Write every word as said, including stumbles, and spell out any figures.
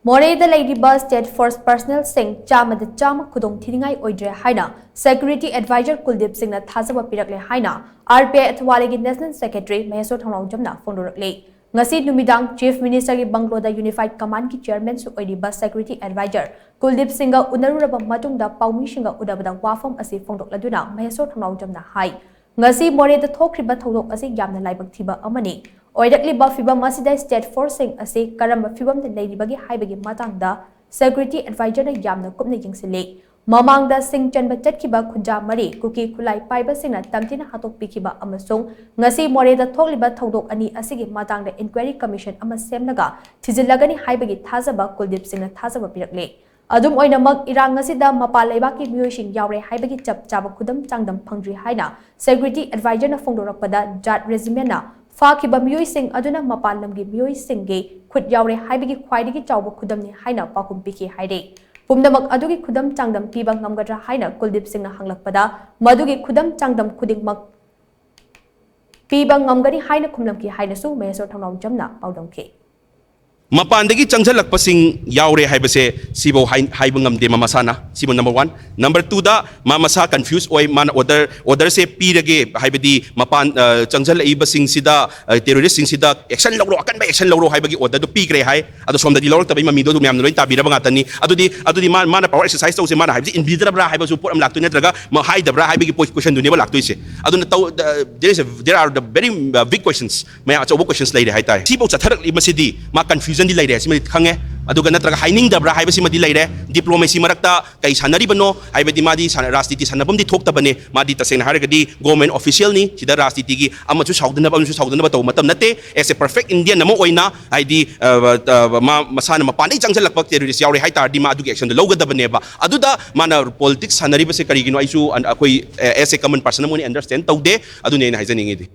ꯃꯣꯔꯦꯗ ꯂꯩꯔꯤꯕ State Force personnelꯁꯤꯡ ꯆꯥꯝꯃꯗ ꯆꯥꯝꯃ ꯈꯨꯗꯣꯡ ꯊꯤꯅꯤꯡꯉꯥꯏ ꯑꯣꯏꯗ꯭ꯔꯦ ꯍꯥꯏꯅ Security Advisor ꯀꯨꯜꯗꯤꯞ ꯁꯤꯡꯅ ꯊꯥꯖꯕ ꯄꯤꯔꯛꯂꯦ ꯍꯥꯏꯅ R P I ꯑꯊꯋꯥꯂꯦꯒꯤ National Secretary ꯃꯍꯦꯁꯣꯔ ꯊꯣꯡꯅꯥꯎꯖꯝꯅ ꯐꯣꯡꯗꯣꯔꯛꯂꯤ꯫ ꯉꯁꯤ ꯅꯨꯃꯤꯗꯥꯡ Chief Ministerꯒꯤ ꯕꯪꯒ꯭ꯂꯣꯗ Unified Commandꯀꯤ Chairmanꯁꯨ ꯑꯣꯏꯔꯤꯕ Security Advisor ꯀꯨꯜꯗꯤꯞ ꯁꯤꯡꯒ ꯎꯅꯔꯨꯔꯕ ꯃꯇꯨꯡꯗ ꯄꯥꯎꯃꯤꯁꯤꯡꯒ ꯎꯅꯕꯗ ꯋꯥꯐꯝ ꯑꯁꯤ ꯐꯣꯡꯗꯣꯛꯂꯗꯨꯅ ꯃꯍꯦꯁꯣꯔ ꯊꯣꯡꯅꯥꯎꯖꯝꯅ ꯍꯥꯏ, ꯉꯁꯤ ꯃꯣꯔꯦꯗ ꯊꯣꯛꯈ꯭ꯔꯤꯕ ꯊꯧꯗꯣꯛ ꯑꯁꯤ ꯌꯥꯝꯅ ꯂꯥꯏꯕꯛ ꯊꯤꯕ ꯑꯃꯅꯤ꯫ ꯑꯣꯏꯔꯛꯂꯤꯕ ꯐꯤꯕꯝ ꯑꯁꯤꯗ State Forceꯁꯤꯡ ꯑꯁꯤ ꯀꯔꯝꯕ ꯐꯤꯕꯝꯗ ꯂꯩꯔꯤꯕꯒꯦ ꯍꯥꯏꯕꯒꯤ ꯃꯇꯥꯡꯗ Security Advisorꯅ ꯌꯥꯝꯅ ꯀꯨꯞꯅ ꯌꯦꯡꯁꯤꯜꯂꯤ꯫ ꯃꯃꯥꯡꯗ ꯁꯤꯡ ꯆꯟꯕ ꯆꯠꯈꯤꯕ ꯈꯨꯟꯖꯥ ꯃꯔꯤ ꯀꯨꯀꯤ ꯈꯨꯠꯂꯥꯏ ꯄꯥꯏꯕꯁꯤꯡꯅ ꯇꯝꯊꯤꯅ ꯍꯥꯠꯇꯣꯛꯄꯤꯈꯤꯕ ꯑꯃꯁꯨꯡ ꯉꯁꯤ ꯃꯣꯔꯦꯗ ꯊꯣꯛꯂꯤꯕ ꯊꯧꯗꯣꯛ ꯑꯅꯤ ꯑꯁꯤꯒꯤ ꯃꯇꯥꯡꯗ Inquiry Commission ꯑꯃ ꯁꯦꯝꯂꯒ ꯊꯤꯖꯤꯜꯂꯒꯅꯤ ꯍꯥꯏꯕꯒꯤ ꯊꯥꯖꯕ ꯀꯨꯜꯗꯤꯞ ꯁꯤꯡꯅ ꯊꯥꯖꯕ ꯄꯤꯔꯛꯂꯤ꯫ ꯑꯗꯨꯝ ꯑꯣꯏꯅꯃꯛ, ꯏꯔꯥꯡ ꯑꯁꯤꯗ ꯃꯄꯥꯟ ꯂꯩꯕꯥꯛꯀꯤ ꯃꯤꯑꯣꯏꯁꯤꯡ ꯌꯥꯎꯔꯦ ꯍꯥꯏꯕꯒꯤ ꯆꯞ ꯆꯥꯕ ꯈꯨꯗꯝ ꯆꯥꯡꯗꯝ ꯐꯪꯗ꯭ꯔꯤ ꯍꯥꯏꯅ Security Advisorꯅ ꯐꯣꯡꯗꯣꯔꯛꯄꯗ, ꯖꯥꯠ Regimentꯅ ꯐꯥꯈꯤꯕ ꯃꯤꯑꯣꯏꯁꯤꯡ ꯑꯗꯨꯅ ꯃꯄꯥꯟ ꯂꯝꯒꯤ ꯃꯤꯑꯣꯏꯁꯤꯡꯒꯤ ꯈꯨꯠ ꯌꯥꯎꯔꯦ ꯍꯥꯏꯕꯒꯤ ꯈ꯭ꯋꯥꯏꯗꯒꯤ ꯆꯥꯎꯕ ꯈꯨꯗꯝꯅꯤ ꯍꯥꯏꯅ ꯄꯥꯎꯈꯨꯝ ꯄꯤꯈꯤ ꯍꯥꯏꯔꯤ꯫ ꯄꯨꯝꯅꯃꯛ ꯑꯗꯨꯒꯤ ꯈꯨꯗꯝ ꯆꯥꯡꯗꯝ ꯄꯤꯕ ꯉꯝꯒꯗ꯭ꯔꯥ ꯍꯥꯏꯅ ꯀꯨꯜꯗꯤꯞ ꯁꯤꯡꯅ ꯍꯪꯂꯛꯄꯗ, ꯃꯗꯨꯒꯤ ꯈꯨꯗꯝ ꯆꯥꯡꯗꯝ ꯈꯨꯗꯤꯡꯃꯛ ꯄꯤꯕ ꯉꯝꯒꯅꯤ ꯍꯥꯏꯅ ꯈꯨꯝꯂꯝꯈꯤ ꯍꯥꯏꯅꯁꯨ ꯃꯍꯦꯁꯣꯔ ꯊꯣꯡꯅꯥꯎꯖꯝꯅ ꯄꯥꯎꯗꯝꯈꯤ꯫ ꯃꯄꯥꯟꯗꯒꯤ ꯆꯪꯁꯤꯜꯂꯛꯄꯁꯤꯡ ꯌꯥꯎꯔꯦ ꯍꯥꯏꯕꯁꯦ ꯁꯤꯐꯧ ꯍꯥꯏ-, ꯍꯥꯏꯕ ꯉꯝꯗꯦ ꯃꯥ ꯃꯁꯥꯅ꯫ ꯁꯤꯕꯨ number one꯫ Number twoꯗ ꯃꯥ ꯃꯁꯥ confuse ꯑꯣꯏ, ꯃꯥꯅ order, orderꯁꯦ ꯄꯤꯔꯒꯦ, ꯍꯥꯏꯕꯗꯤ ꯃꯄꯥꯟ, ꯑ, ꯆꯪꯁꯤꯜꯂꯛꯏꯕꯁꯤꯡꯁꯤꯗ, ꯑ, terroristꯁꯤꯡꯁꯤꯗ action ꯂꯧꯔꯣ, ꯑꯀꯟꯕ action ꯂꯧꯔꯣ ꯍꯥꯏꯕꯒꯤ orderꯗꯨ ꯄꯤꯈ꯭ꯔꯦ ꯍꯥꯏ꯫ ꯑꯗꯣ ꯁꯣꯝꯗꯗꯤ ꯂꯧꯔꯛꯇꯕꯒꯤ ꯃꯃꯤꯗꯣ ꯑꯗꯨ ꯃꯌꯥꯝꯅ ꯂꯣꯏ ꯇꯥꯕꯤꯔꯕ ꯉꯥꯛꯇꯅꯤ꯫ ꯑꯗꯨꯗꯤ, ꯑꯗꯨꯗꯤ ꯃꯥ, ꯃꯥꯅ power exercise ꯇꯧꯁꯦ ꯃꯥꯅ ꯍꯥꯏꯕꯁꯤ ꯏꯟꯕꯤꯗ꯭ꯔꯕ꯭ꯔꯥ ꯍꯥꯏꯕꯁꯨ ꯄꯣꯠ ꯑꯃ ꯂꯥꯛꯇꯣꯏ ꯅꯠꯇ꯭ꯔꯒ ꯃꯥ ꯍꯥꯏꯗꯕ꯭ꯔꯥ ꯍꯥꯏꯕꯒꯤ ꯄꯣ-, questionꯗꯨꯅꯦꯕ ꯂꯥꯛꯇꯣꯏꯁꯦ꯫ ꯑꯗꯨꯅ ꯇꯧ-, the, there is a, there are the very, uh, big questions꯫ ꯃꯌꯥꯝ ꯑꯆꯧꯕ questions ꯂꯩꯔꯦ ꯍꯥꯏꯇꯥꯔꯦ꯫ ꯁꯤꯐꯧ ꯆꯠꯊꯔꯛꯂꯤꯕꯁꯤꯗꯤ ꯃꯥ confusionꯗꯤ ꯂꯩꯔꯦ, ꯁꯤꯃꯗꯤ ꯈꯪꯉꯦ꯫ ꯑꯗꯨꯒ ꯅꯠꯇ꯭ꯔꯒ ꯍꯥꯏꯅꯤꯡꯗꯕ꯭ꯔꯥ ꯍꯥꯏꯕꯁꯤꯃꯗꯤ ꯂꯩꯔꯦ꯫ Diplomacy ꯃꯔꯛꯇ ꯀꯩ ꯁꯥꯟꯅꯔꯤꯕꯅꯣ ꯍꯥꯏꯕꯗꯤ ꯃꯥꯗꯤ ꯁꯥꯟꯅ-, ꯔꯥꯖꯅꯤꯇꯤ ꯁꯥꯟꯅꯐꯝꯗꯤ ꯊꯣꯛꯇꯕꯅꯦ꯫ ꯃꯥꯗꯤ ꯇꯁꯦꯡꯅ ꯍꯥꯏꯔꯒꯗꯤ government officialꯅꯤ꯫ ꯁꯤꯗ ꯔꯥꯖꯅꯤꯇꯤꯒꯤ ꯑꯃꯁꯨ ꯁꯥꯎꯗꯅꯕ, ꯑꯃꯁꯨ ꯁꯥꯎꯗꯅꯕ ꯇꯧꯕ ꯃꯇꯝ ꯅꯠꯇꯦ꯫ As a perfect Indian ꯑꯃ ꯑꯣꯏꯅ ꯍꯥꯏꯗꯤ, ꯑ, ꯑ, ꯃꯥ ꯃꯁꯥꯅ ꯃꯄꯥꯟꯗꯒꯤ ꯆꯪꯁꯤꯜꯂꯛꯄ terrorist ꯌꯥꯎꯔꯦ ꯍꯥꯏ ꯇꯥꯔꯗꯤ ꯃꯥ ꯑꯗꯨꯒꯤ actionꯗꯨ ꯂꯧꯒꯗꯕꯅꯦꯕ꯫ ꯑꯗꯨꯗ ꯃꯥꯅ politics ꯁꯥꯟꯅꯔꯤꯕꯁꯦ ꯀꯔꯤꯒꯤꯅꯣ ꯑꯩꯁꯨ ꯑꯟ-, ꯑꯩꯈꯣꯏ, ꯑ, as a common person ꯑꯃ ꯑꯣꯏꯅ understand ꯇꯧꯗꯦ꯫ ꯑꯗꯨꯅꯤ ꯑꯩꯅ ꯍꯥꯏꯖꯅꯤꯡꯉꯤꯗꯤ꯫